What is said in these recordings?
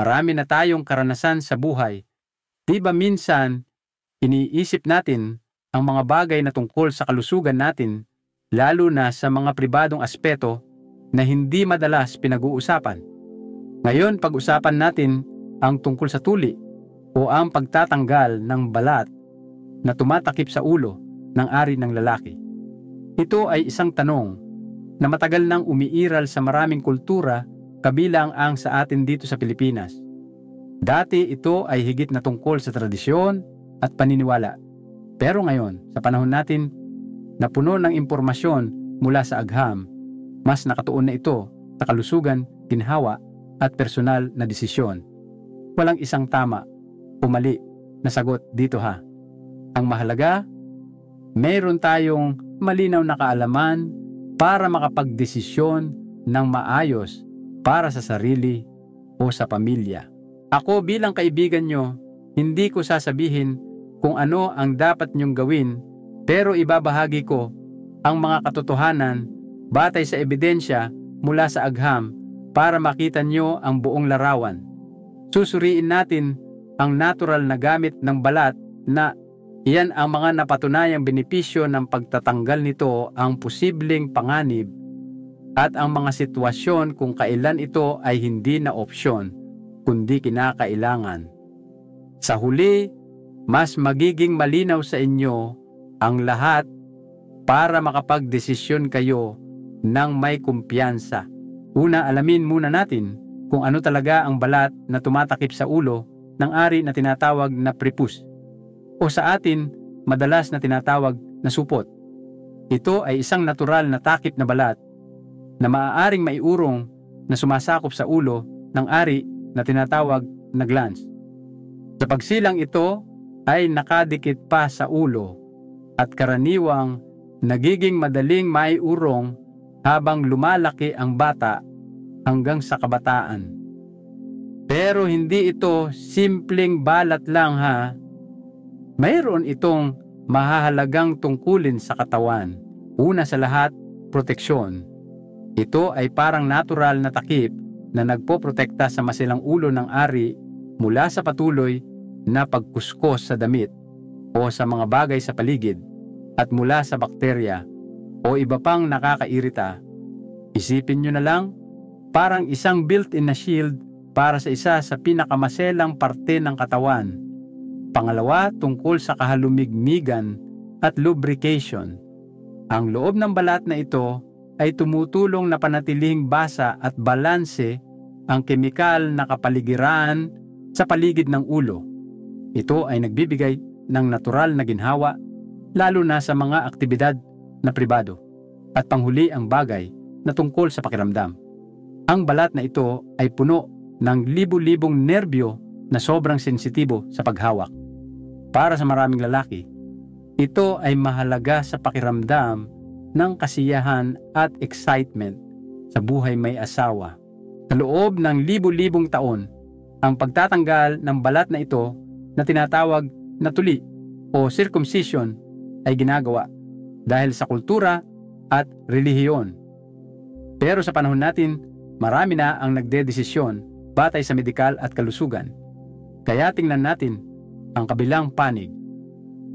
Marami na tayong karanasan sa buhay. Di ba minsan, iniisip natin ang mga bagay na tungkol sa kalusugan natin, lalo na sa mga pribadong aspeto na hindi madalas pinag-uusapan. Ngayon, pag-usapan natin ang tungkol sa tuli o ang pagtatanggal ng balat na tumatakip sa ulo ng ari ng lalaki. Ito ay isang tanong na matagal nang umiiral sa maraming kultura, kabilang ang sa atin dito sa Pilipinas. Dati ito ay higit na tungkol sa tradisyon at paniniwala. Pero ngayon, sa panahon natin na puno ng impormasyon mula sa agham, mas nakatuon na ito sa kalusugan, ginhawa at personal na desisyon. Walang isang tama o mali na sagot dito ha. Ang mahalaga, mayroon tayong malinaw na kaalaman para makapagdesisyon ng maayos para sa sarili o sa pamilya. Ako bilang kaibigan nyo, hindi ko sasabihin kung ano ang dapat nyong gawin, pero ibabahagi ko ang mga katotohanan batay sa ebidensya mula sa agham para makita nyo ang buong larawan. Susuriin natin ang natural na gamit ng balat na iyan ang mga napatunayang benepisyo ng pagtatanggal nito, ang posibleng panganib at ang mga sitwasyon kung kailan ito ay hindi na opsyon kundi kinakailangan. Sa huli, mas magiging malinaw sa inyo ang lahat para makapagdesisyon kayo ng may kumpiyansa. Una, alamin muna natin kung ano talaga ang balat na tumatakip sa ulo ng ari na tinatawag na prepus o sa atin madalas na tinatawag na supot. Ito ay isang natural na takip na balat na maaaring maiurong na sumasakop sa ulo ng ari na tinatawag na glans. Sa pagsilang ito ay nakadikit pa sa ulo at karaniwang nagiging madaling maiurong habang lumalaki ang bata hanggang sa kabataan. Pero hindi ito simpleng balat lang ha. Mayroon itong mahahalagang tungkulin sa katawan. Una sa lahat, proteksyon. Ito ay parang natural na takip na nagpoprotekta sa masilang ulo ng ari mula sa patuloy na pagkuskos sa damit o sa mga bagay sa paligid at mula sa bakterya o iba pang nakakairita. Isipin nyo na lang, parang isang built-in na shield para sa isa sa pinakamaselang parte ng katawan. Pangalawa, tungkol sa kahalumigmigan at lubrication. Ang loob ng balat na ito ay tumutulong na panatiling basa at balanse ang kemikal na kapaligiran sa paligid ng ulo. Ito ay nagbibigay ng natural na ginhawa, lalo na sa mga aktibidad na pribado. At panghuli ang bagay na tungkol sa pakiramdam. Ang balat na ito ay puno ng libu-libong nerbyo na sobrang sensitibo sa paghawak. Para sa maraming lalaki, ito ay mahalaga sa pakiramdam ng kasiyahan at excitement sa buhay may asawa. Sa loob ng libu-libong taon, ang pagtatanggal ng balat na ito na tinatawag na tuli o circumcision ay ginagawa dahil sa kultura at relihiyon. Pero sa panahon natin, marami na ang nagdedesisyon batay sa medikal at kalusugan. Kaya tingnan natin ang kabilang panig.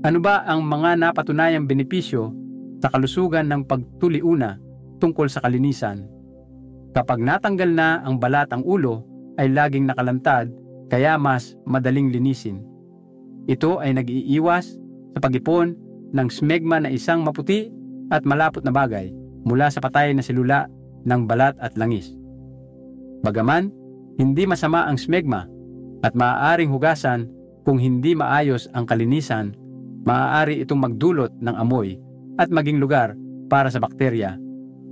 Ano ba ang mga napatunayang benepisyo sa kalusugan ng pagtuliuna tungkol sa kalinisan? Kapag natanggal na ang balat, ang ulo ay laging nakalantad, kaya mas madaling linisin. Ito ay nag-iiwas sa pag-ipon ng smegma na isang maputi at malapot na bagay mula sa patay na selula ng balat at langis. Bagaman, hindi masama ang smegma at maaaring hugasan kung hindi maayos ang kalinisan, maaari itong magdulot ng amoy at maging lugar para sa bakterya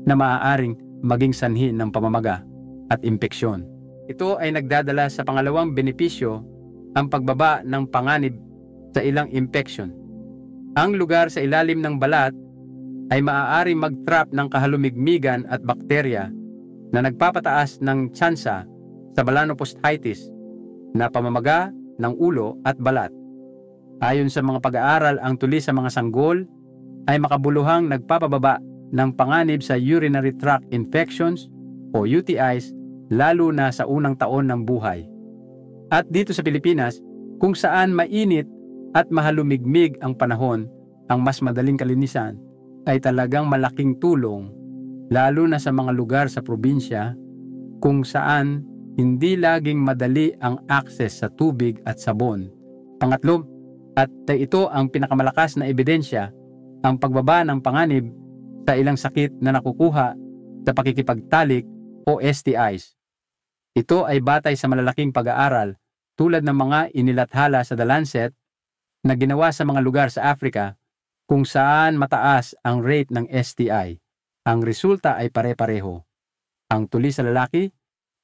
na maaaring maging sanhi ng pamamaga at impeksyon. Ito ay nagdadala sa pangalawang benepisyo, ang pagbaba ng panganib sa ilang impeksyon. Ang lugar sa ilalim ng balat ay maaaring mag-trap ng kahalumigmigan at bakterya na nagpapataas ng tsansa sa balanoposthitis na pamamaga ng ulo at balat. Ayon sa mga pag-aaral, ang tuli sa mga sanggol ay makabuluhang nagpapababa ng panganib sa urinary tract infections o UTIs, lalo na sa unang taon ng buhay. At dito sa Pilipinas, kung saan mainit at mahalumigmig ang panahon, ang mas madaling kalinisan ay talagang malaking tulong, lalo na sa mga lugar sa probinsya kung saan hindi laging madali ang access sa tubig at sabon. Pangatlo, at ito ang pinakamalakas na ebidensya, ang pagbaba ng panganib sa ilang sakit na nakukuha sa pakikipagtalik o STIs. Ito ay batay sa malalaking pag-aaral tulad ng mga inilathala sa The Lancet na ginawa sa mga lugar sa Africa kung saan mataas ang rate ng STI. Ang resulta ay pare-pareho. Ang tuli sa lalaki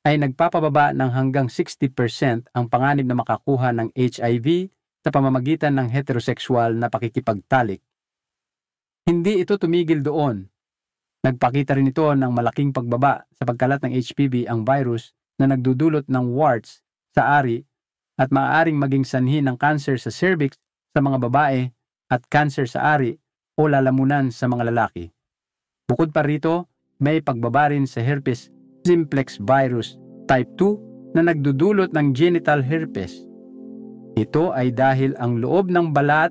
ay nagpapababa ng hanggang 60% ang panganib na makakuha ng HIV sa pamamagitan ng heterosexual na pakikipagtalik. Hindi ito tumigil doon. Nagpakita rin ito ng malaking pagbaba sa pagkalat ng HPV, ang virus na nagdudulot ng warts sa ari at maaaring maging sanhi ng cancer sa cervix sa mga babae at cancer sa ari o lalamunan sa mga lalaki. Bukod pa rito, may pagbaba rin sa herpes simplex virus type 2 na nagdudulot ng genital herpes. Ito ay dahil ang loob ng balat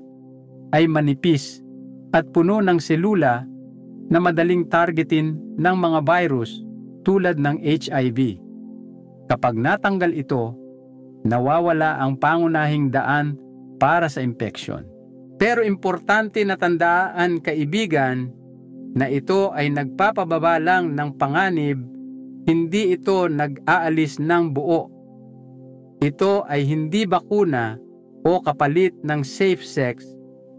ay manipis at puno ng selula na madaling targetin ng mga virus tulad ng HIV. Kapag natanggal ito, nawawala ang pangunahing daan para sa infeksyon. Pero importante na tandaan, kaibigan, na ito ay nagpapababa lang ng panganib, hindi ito nag-aalis ng buo. Ito ay hindi bakuna o kapalit ng safe sex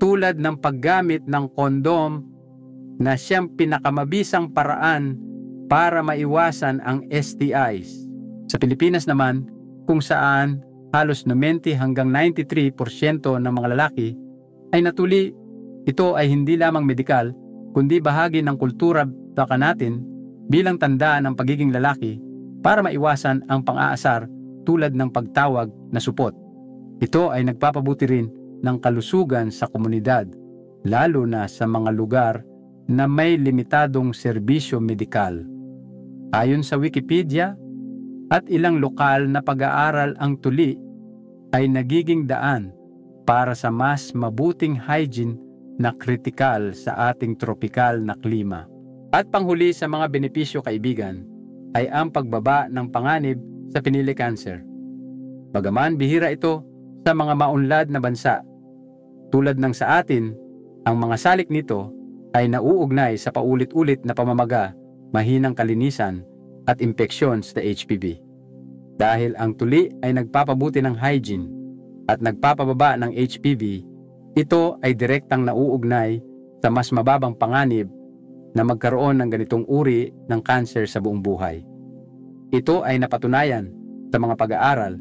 tulad ng paggamit ng kondom na siyang pinakamabisang paraan para maiwasan ang STIs. Sa Pilipinas naman, kung saan halos 90 hanggang 93% ng mga lalaki ay natuli, ito ay hindi lamang medikal, kundi bahagi ng kultura baka natin bilang tanda ng pagiging lalaki para maiwasan ang pang-aasar tulad ng pagtawag na supot. Ito ay nagpapabuti rin ng kalusugan sa komunidad, lalo na sa mga lugar na may limitadong serbisyo medikal. Ayon sa Wikipedia at ilang lokal na pag-aaral, ang tuli ay nagiging daan para sa mas mabuting hygiene na kritikal sa ating tropikal na klima. At panghuli sa mga benepisyo, kaibigan, ay ang pagbaba ng panganib sa pinili cancer. Bagaman bihira ito sa mga maunlad na bansa, tulad ng sa atin, ang mga salik nito ay nauugnay sa paulit-ulit na pamamaga, mahinang kalinisan at impeksyon sa HPV. Dahil ang tuli ay nagpapabuti ng hygiene at nagpapababa ng HPV, ito ay direktang nauugnay sa mas mababang panganib na magkaroon ng ganitong uri ng cancer sa buong buhay. Ito ay napatunayan sa mga pag-aaral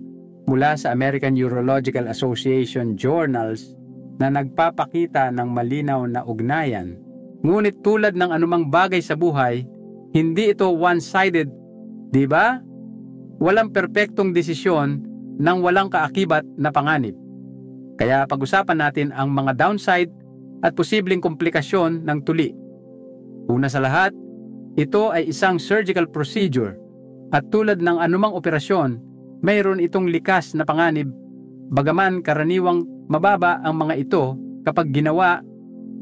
mula sa American Urological Association journals na nagpapakita ng malinaw na ugnayan. Ngunit tulad ng anumang bagay sa buhay, hindi ito one-sided, di ba? Walang perpektong desisyon ng walang kaakibat na panganib. Kaya pag-usapan natin ang mga downside at posibleng komplikasyon ng tuli. Una sa lahat, ito ay isang surgical procedure at tulad ng anumang operasyon, mayroon itong likas na panganib, bagaman karaniwang mababa ang mga ito kapag ginawa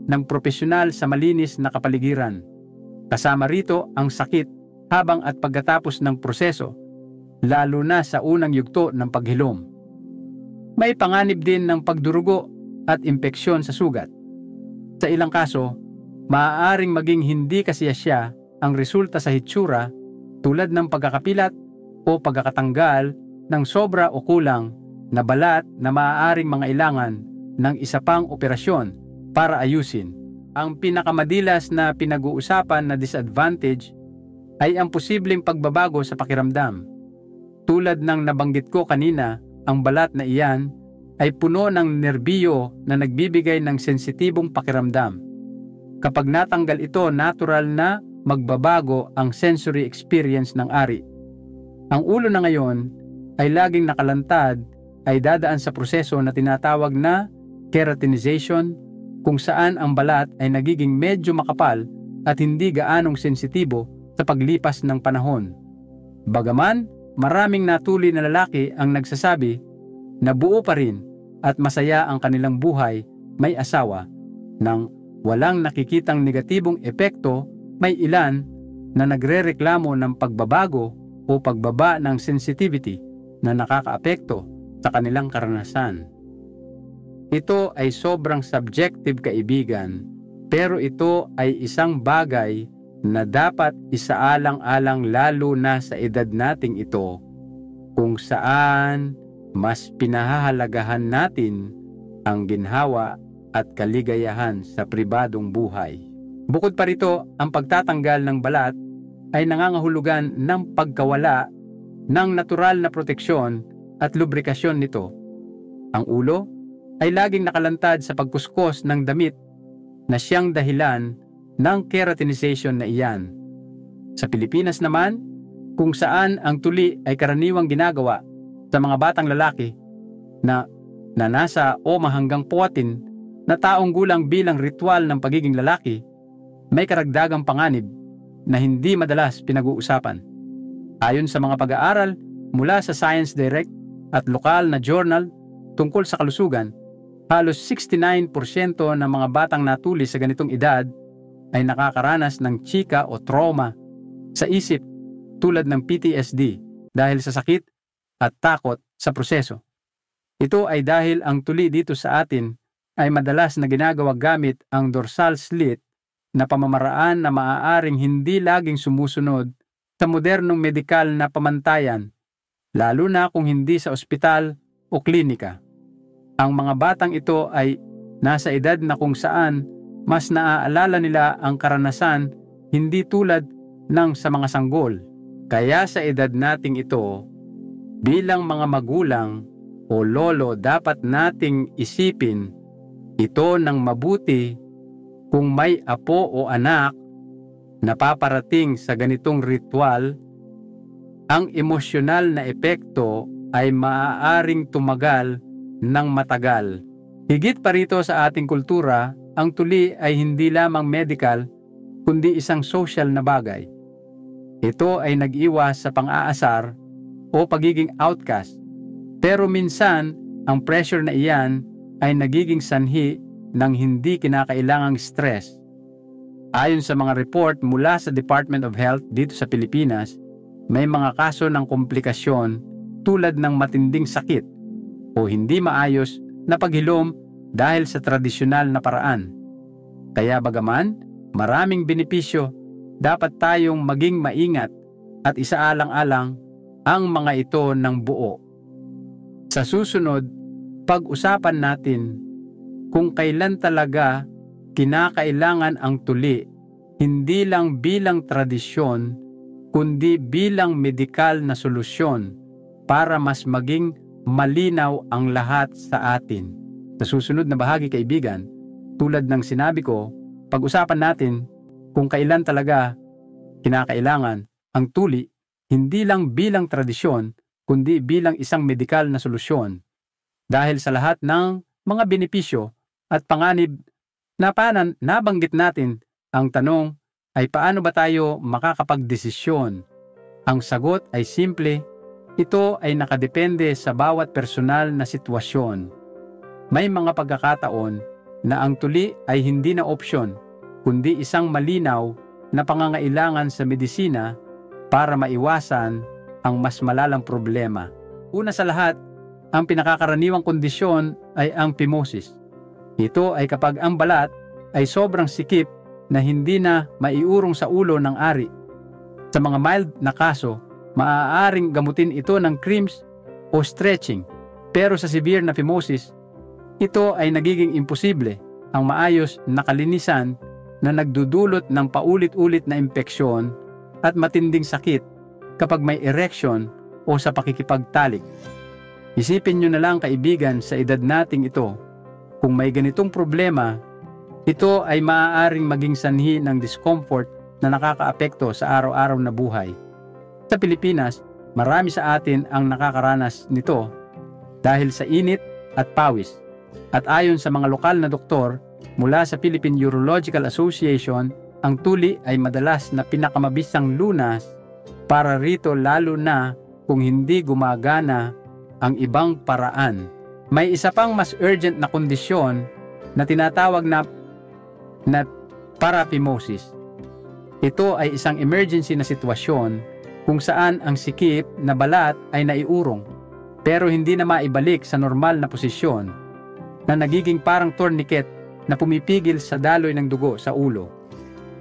ng profesional sa malinis na kapaligiran. Kasama rito ang sakit habang at pagkatapos ng proseso, lalo na sa unang yugto ng paghilom. May panganib din ng pagdurugo at impeksyon sa sugat. Sa ilang kaso, maaaring maging hindi kasiyasya ang resulta sa hitsura tulad ng pagkakapilat o pagkakatanggal ng sobra o kulang na balat na maaaring mangailangan ng isa pang operasyon para ayusin. Ang pinakamadilas na pinag-uusapan na disadvantage ay ang posibleng pagbabago sa pakiramdam. Tulad ng nabanggit ko kanina, ang balat na iyan ay puno ng nerbiyo na nagbibigay ng sensitibong pakiramdam. Kapag natanggal ito, natural na magbabago ang sensory experience ng ari. Ang ulo na ngayon ay laging nakalantad ay dadaan sa proseso na tinatawag na keratinization, kung saan ang balat ay nagiging medyo makapal at hindi gaanong sensitibo sa paglipas ng panahon. Bagaman, maraming natuli na lalaki ang nagsasabi na buo pa rin at masaya ang kanilang buhay may asawa. Nang walang nakikitang negatibong epekto, may ilan na nagrereklamo ng pagbabago o pagbaba ng sensitivity na nakakaapekto sa kanilang karanasan. Ito ay sobrang subjective, kaibigan, pero ito ay isang bagay na dapat isaalang-alang lalo na sa edad nating ito, kung saan mas pinahahalagahan natin ang ginhawa at kaligayahan sa pribadong buhay. Bukod pa rito, ang pagtatanggal ng balat ay nangangahulugan ng pagkawala ng natural na proteksyon at lubrikasyon nito. Ang ulo ay laging nakalantad sa pagkuskos ng damit na siyang dahilan ng keratinization na iyan. Sa Pilipinas naman, kung saan ang tuli ay karaniwang ginagawa sa mga batang lalaki na nasa o hanggang 14 na taong gulang bilang ritual ng pagiging lalaki, may karagdagang panganib na hindi madalas pinag-uusapan. Ayon sa mga pag-aaral mula sa Science Direct at lokal na journal tungkol sa kalusugan, halos 69% ng mga batang natuli sa ganitong edad ay nakakaranas ng chika o trauma sa isip tulad ng PTSD dahil sa sakit at takot sa proseso. Ito ay dahil ang tuli dito sa atin ay madalas na ginagawa gamit ang dorsal slit na pamamaraan na maaaring hindi laging sumusunod sa modernong medikal na pamantayan, lalo na kung hindi sa ospital o klinika. Ang mga batang ito ay nasa edad na kung saan mas naaalala nila ang karanasan hindi tulad ng sa mga sanggol. Kaya sa edad nating ito, bilang mga magulang o lolo, dapat nating isipin ito ng mabuti kung may apo o anak na paparating sa ganitong ritual. Ang emosyonal na epekto ay maaaring tumagal ng matagal. Higit pa rito sa ating kultura, ang tuli ay hindi lamang medical kundi isang social na bagay. Ito ay nag-iwas sa pang-aasar o pagiging outcast. Pero minsan, ang pressure na iyan ay nagiging sanhi ng hindi kinakailangang stress. Ayon sa mga report mula sa Department of Health dito sa Pilipinas, may mga kaso ng komplikasyon tulad ng matinding sakit o hindi maayos na paghilom dahil sa tradisyonal na paraan. Kaya bagaman maraming benepisyo, dapat tayong maging maingat at isaalang-alang ang mga ito ng buo. Sa susunod, pag-usapan natin kung kailan talaga kinakailangan ang tuli, hindi lang bilang tradisyon, kundi bilang medikal na solusyon para mas maging malinaw ang lahat sa atin. Sa susunod na bahagi, kaibigan, tulad ng sinabi ko, pag-usapan natin kung kailan talaga kinakailangan ang tuli, hindi lang bilang tradisyon, kundi bilang isang medikal na solusyon. Dahil sa lahat ng mga benepisyo at panganib na nabanggit natin, ang tanong ay paano ba tayo makakapagdesisyon? Ang sagot ay simple. Ito ay nakadepende sa bawat personal na sitwasyon. May mga pagkakataon na ang tuli ay hindi na opsyon, kundi isang malinaw na pangangailangan sa medisina para maiwasan ang mas malalang problema. Una sa lahat, ang pinakakaraniwang kondisyon ay ang phimosis. Ito ay kapag ang balat ay sobrang sikip na hindi na maiurong sa ulo ng ari. Sa mga mild na kaso, maaaring gamutin ito ng creams o stretching. Pero sa severe na phimosis, ito ay nagiging imposible ang maayos na kalinisan na nagdudulot ng paulit-ulit na impeksyon at matinding sakit kapag may erection o sa pakikipagtalik. Isipin nyo na lang, kaibigan, sa edad nating ito, kung may ganitong problema, ito ay maaaring maging sanhi ng discomfort na nakakaapekto sa araw-araw na buhay. Sa Pilipinas, marami sa atin ang nakakaranas nito dahil sa init at pawis. At ayon sa mga lokal na doktor mula sa Philippine Urological Association, ang tuli ay madalas na pinakamabisang lunas para rito, lalo na kung hindi gumagana ang ibang paraan. May isa pang mas urgent na kondisyon na tinatawag na paraphimosis. Ito ay isang emergency na sitwasyon kung saan ang sikip na balat ay naiurong pero hindi na maibalik sa normal na posisyon na nagiging parang tourniquet na pumipigil sa daloy ng dugo sa ulo.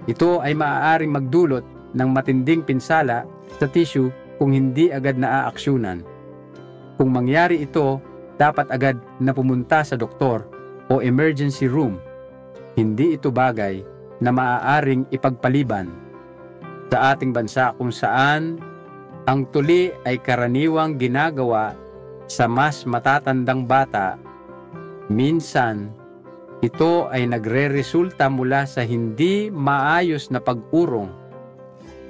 Ito ay maaaring magdulot ng matinding pinsala sa tissue kung hindi agad naaaksyonan. Kung mangyari ito, dapat agad na pumunta sa doktor o emergency room. Hindi ito bagay na maaaring ipagpaliban. Sa ating bansa kung saan ang tuli ay karaniwang ginagawa sa mas matatandang bata, minsan ito ay nagre-resulta mula sa hindi maayos na pag-urong.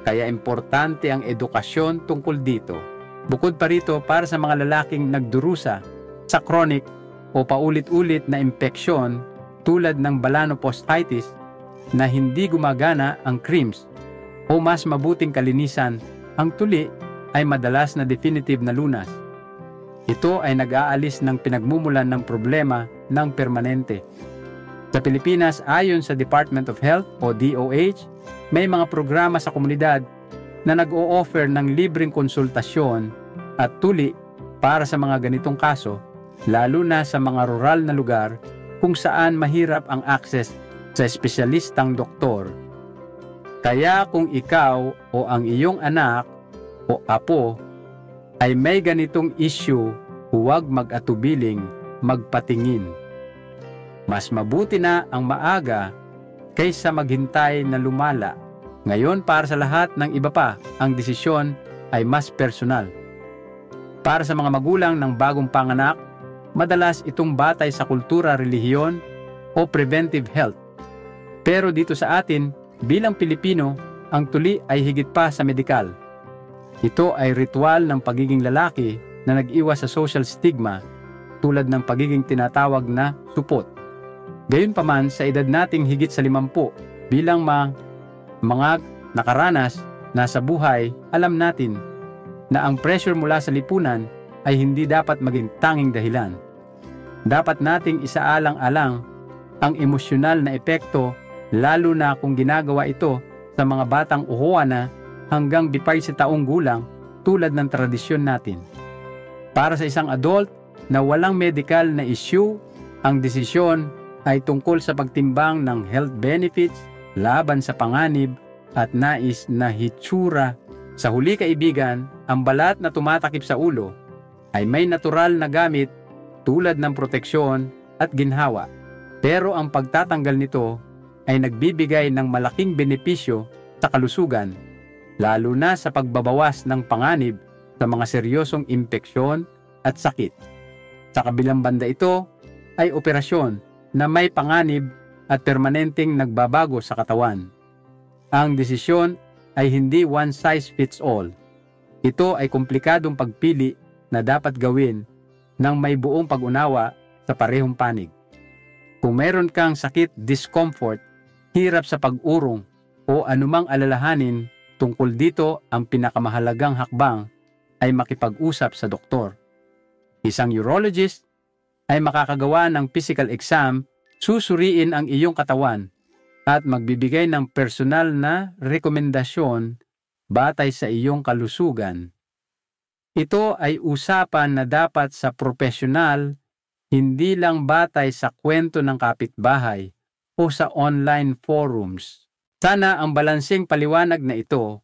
Kaya importante ang edukasyon tungkol dito. Bukod pa rito, para sa mga lalaking nagdurusa sa chronic o paulit-ulit na impeksyon tulad ng balanoposthitis na hindi gumagana ang creams o mas mabuting kalinisan, ang tuli ay madalas na definitive na lunas. Ito ay nag-aalis ng pinagmumulan ng problema ng permanente. Sa Pilipinas, ayon sa Department of Health o DOH, may mga programa sa komunidad na nag-o-offer ng libreng konsultasyon at tuli para sa mga ganitong kaso, lalo na sa mga rural na lugar kung saan mahirap ang access sa espesyalistang doktor. Kaya kung ikaw o ang iyong anak o apo ay may ganitong issue, huwag mag-atubiling magpatingin. Mas mabuti na ang maaga kaysa maghintay na lumala. Ngayon, para sa lahat ng iba pa, ang desisyon ay mas personal. Para sa mga magulang ng bagong panganak, madalas itong batay sa kultura, relihiyon o preventive health. Pero dito sa atin, bilang Pilipino, ang tuli ay higit pa sa medikal. Ito ay ritual ng pagiging lalaki na nag-iwas sa social stigma tulad ng pagiging tinatawag na supot. Gayunpaman, sa edad nating higit sa 50, bilang mga nakaranas na sa buhay, alam natin na ang pressure mula sa lipunan ay hindi dapat maging tanging dahilan. Dapat nating isaalang-alang ang emosyonal na epekto, lalo na kung ginagawa ito sa mga batang uhuwa na hanggang 17 taong gulang tulad ng tradisyon natin. Para sa isang adult na walang medical na issue, ang desisyon ay tungkol sa pagtimbang ng health benefits laban sa panganib at nais na hitsura. Sa huli, kaibigan, ang balat na tumatakip sa ulo ay may natural na gamit tulad ng proteksyon at ginhawa. Pero ang pagtatanggal nito ay nagbibigay ng malaking benepisyo sa kalusugan, lalo na sa pagbabawas ng panganib sa mga seryosong impeksyon at sakit. Sa kabilang banda, ito ay operasyon na may panganib at permanenteng nagbabago sa katawan. Ang desisyon ay hindi one size fits all. Ito ay komplikadong pagpili na dapat gawin ng may buong pag-unawa sa parehong panig. Kung meron kang sakit, discomfort, hirap sa pag-urong o anumang alalahanin tungkol dito, ang pinakamahalagang hakbang ay makipag-usap sa doktor. Isang urologist ay makakagawa ng physical exam, susuriin ang iyong katawan at magbibigay ng personal na rekomendasyon batay sa iyong kalusugan. Ito ay usapan na dapat sa profesional, hindi lang batay sa kwento ng kapitbahay o sa online forums. Sana ang balanseng paliwanag na ito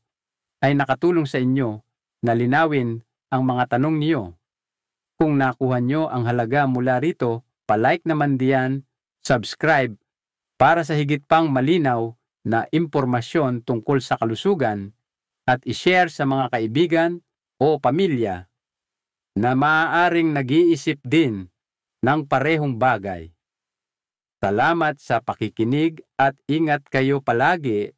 ay nakatulong sa inyo na linawin ang mga tanong niyo. Kung nakuha nyo ang halaga mula rito, palike naman diyan, subscribe para sa higit pang malinaw na impormasyon tungkol sa kalusugan at ishare sa mga kaibigan o pamilya na maaaring nag-iisip din ng parehong bagay. Salamat sa pakikinig at ingat kayo palagi